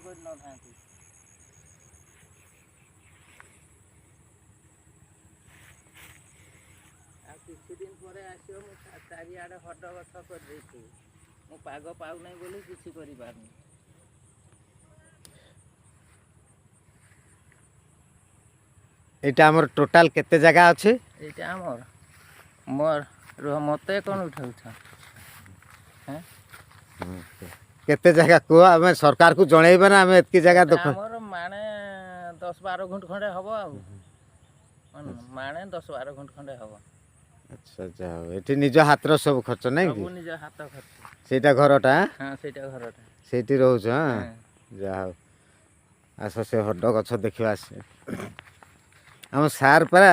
କରିନଥାନ୍ତି। ଆଉ କିଛି ଦିନ ପରେ ଆସିବ, ମୁଁ ଚାରିଆଡ଼େ ହରଡ଼ ଗଛ କରିଦେଇଥିବି। ମୁଁ ପାଗ ପାଉନାହିଁ ବୋଲି କିଛି କରିପାରୁନି। ଏଇଟା ଆମର ଟୋଟାଲ କେତେ ଜାଗା ଅଛି? ଏଇଟା ଆମର ମୋର, ରୁହ, ମୋତେ କ'ଣ ଉଠାଉଛ? କେତେ ଜାଗା କୁହ, ଆମେ ସରକାରକୁ ଜଣେଇବା ନା ଆମେ ଏତିକି ଜାଗା ଦୋକାନ। ଆମର ମାଣେ 10-12 ଗୁଣ୍ଠ ଖଣ୍ଡେ ହବ, ଆଉ ମାଣେ 10-12 ଗୁଣ୍ଠ ଖଣ୍ଡେ ହବ। ଆଚ୍ଛା ଆଚ୍ଛା, ହଉ। ଏଠି ନିଜ ହାତର ସବୁ ଖର୍ଚ୍ଚ ନାଇଁ କି? ସବୁ ନିଜ ହାତ ଖର୍ଚ୍ଚ। ସେଇଟା ଘରଟା? ହଁ, ସେଇଟା ଘରଟା। ସେଇଠି ରହୁଛ? ହଁ, ଯାହା ହଉ। ଆସ, ସେ ହରଡ଼ ଗଛ ଦେଖିବା। ଆସେ ଆମ ସାର୍ ପରା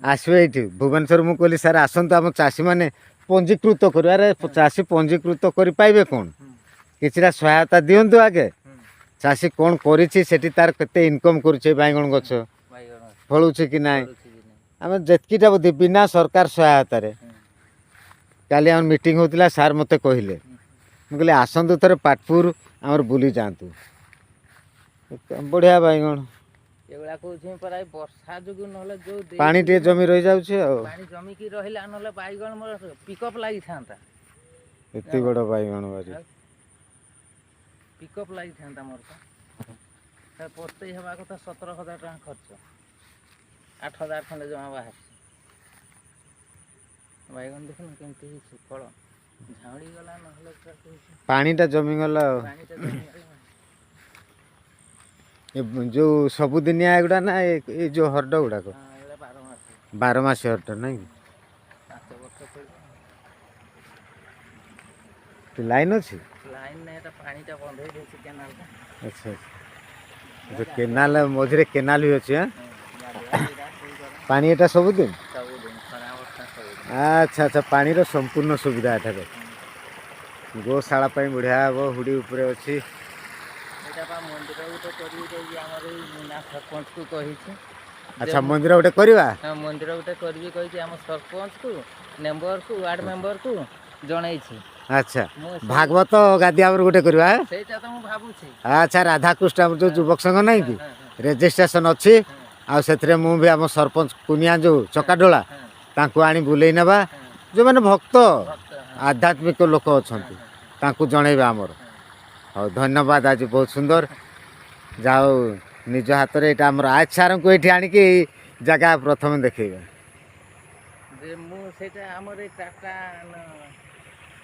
ଆସିବେ ଏଇଠି ଭୁବନେଶ୍ୱର। ମୁଁ କହିଲି, ସାର୍ ଆସନ୍ତୁ, ଆମ ଚାଷୀମାନେ ପଞ୍ଜୀକୃତ କରିବ। ଆରେ, ଚାଷୀ ପଞ୍ଜୀକୃତ କରିପାଇବେ କ'ଣ? କିଛିଟା ସହାୟତା ଦିଅନ୍ତୁ ଆଗେ। ଚାଷୀ କ'ଣ କରିଛି ସେଠି, ତାର କେତେ ଇନକମ୍ କରୁଛି, ବାଇଗଣ ଗଛ ବାଇଗଣ ଫଳୁଛି କି ନାହିଁ, ଫଳୁଛି କି ନାହିଁ। ଆମେ ଯେତିକିଟା ବୁଦ୍ଧି ବିନା ସରକାର ସହାୟତାରେ। କାଲି ଆମର ମିଟିଂ ହେଉଥିଲା, ସାର୍ ମୋତେ କହିଲେ। ମୁଁ କହିଲି, ଆସନ୍ତୁ ଥରେ ପାଟପୁର ଆମର ବୁଲି ଯାଆନ୍ତୁ। ବଢ଼ିଆ ବାଇଗଣ। ଏଗୁଡ଼ା କହୁଛି ପରା, ଏଇ ବର୍ଷା ଯୋଗୁଁ, ନହେଲେ ଯୋଉ ପାଣି ଟିକେ ଜମି ରହିଯାଉଛି ଆଉ। ପାଣି ଜମିକି ରହିଲା, ନହେଲେ ବାଇଗଣ ମୋର ପିକଅପ୍ ଲାଗିଥାନ୍ତା। ଏତେ ବଡ଼ ବାଇଗଣ ବାରି। ପିକଅପ୍ ଲାଗିଥାନ୍ତା ମୋର ତ। ପସ୍ତେଇ ହେବା କଥା 17,000 ଟଙ୍କା ଖର୍ଚ୍ଚ, 8,000 ଖଣ୍ଡେ ଜମା ବାହାରିଛି। ବାଇଗଣ ଦେଖୁନ କେମିତି ହେଇଛି, ଫଳ ଝାଉଁଳି ଗଲା, ନହେଲେ ପୁରା କହୁଛି। ପାଣିଟା ଜମିଗଲା ଆଉ। ପାଣିଟା ଜମିଗଲା। ଏ ଯୋଉ ସବୁଦିନିଆ ଏଗୁଡ଼ା ନା ଏ ଯୋଉ ହରଡ଼ ଗୁଡ଼ାକ? ହଁ, ଏଗୁଡ଼ା 12 ମାସ। 12 ମାସ ହରଡ଼ ନାଇଁ କି? 5 ବର୍ଷ ଫଳିବ। ଲାଇନ୍ ଅଛି? ଲାଇନ୍ ନାହିଁ, ଏଟା ପାଣିଟା ବନ୍ଧେଇ ଦେଇଛି କେନାଲଟା। ଆଚ୍ଛା ଆଚ୍ଛା, କେନାଲ ମଝିରେ କେନାଲ ବି ଅଛି। ହଁ। ଗାଧୁଆ ପିଧା ସବୁ କର। ପାଣି ଏଟା ସବୁଦିନ? ସବୁଦିନ, ଖରା ବର୍ଷା ସବୁଦିନ। ଆଚ୍ଛା ଆଚ୍ଛା, ପାଣିର ସମ୍ପୂର୍ଣ୍ଣ ସୁବିଧା ଏଠାରେ। ଗୋଶାଳା ପାଇଁ ବଢ଼ିଆ ହବ, ହୁଡ଼ି ଉପରେ ଅଛି। ଏଇଟା ବା ମନ୍ଦିର ଗୋଟେ କରିବି କହିକି ଆମର ଏଇ ମୁନା ସରପଞ୍ଚକୁ କହିଛି। ଆଚ୍ଛା, ମନ୍ଦିର ଗୋଟେ କରିବା। ହଁ, ମନ୍ଦିର ଗୋଟେ କରିବି କହିକି ଆମ ସରପଞ୍ଚକୁ, ମେମ୍ବରକୁ, ୱାର୍ଡ ମେମ୍ବରକୁ ଜଣେଇଛି। ମୁଁ ଭାଗବତ ଗାଦି ଆମର ଗୋଟେ କରିବା। ସେଇଟା ତ ମୁଁ ଭାବୁଛି। ଆଚ୍ଛା, ରାଧାକୃଷ୍ଣ ଆମର ଯୋଉ ଯୁବକ ସଂଘ ନାହିଁ କି, ହଁ ହଁ ରେଜିଷ୍ଟ୍ରେସନ ଅଛି। ଆଉ ସେଥିରେ ମୁଁ ବି ଆମ ସରପଞ୍ଚ କୁନିଆ ଯୋଉ ଚକାଡୋଳା, ତାଙ୍କୁ ଆଣି ବୁଲେଇ ନେବା। ଯୋଉମାନେ ଭକ୍ତ, ଭକ୍ତ, ହଁ। ଆଧ୍ୟାତ୍ମିକ ଲୋକ ଅଛନ୍ତି, ତାଙ୍କୁ ଜଣେଇବା ଆମର। ହଉ, ଧନ୍ୟବାଦ। ଆଜି ବହୁତ ସୁନ୍ଦର, ଯାଉ ନିଜ ହାତରେ ଏଇଟା ଆମର ଆଜ ସାର୍ଙ୍କୁ ଏଇଠି ଆଣିକି ଏଇ ଜାଗା ପ୍ରଥମେ ଦେଖେଇବା। ଯେ ମୁଁ ସେଇଟା ଆମର ଏଇ ଟାଟା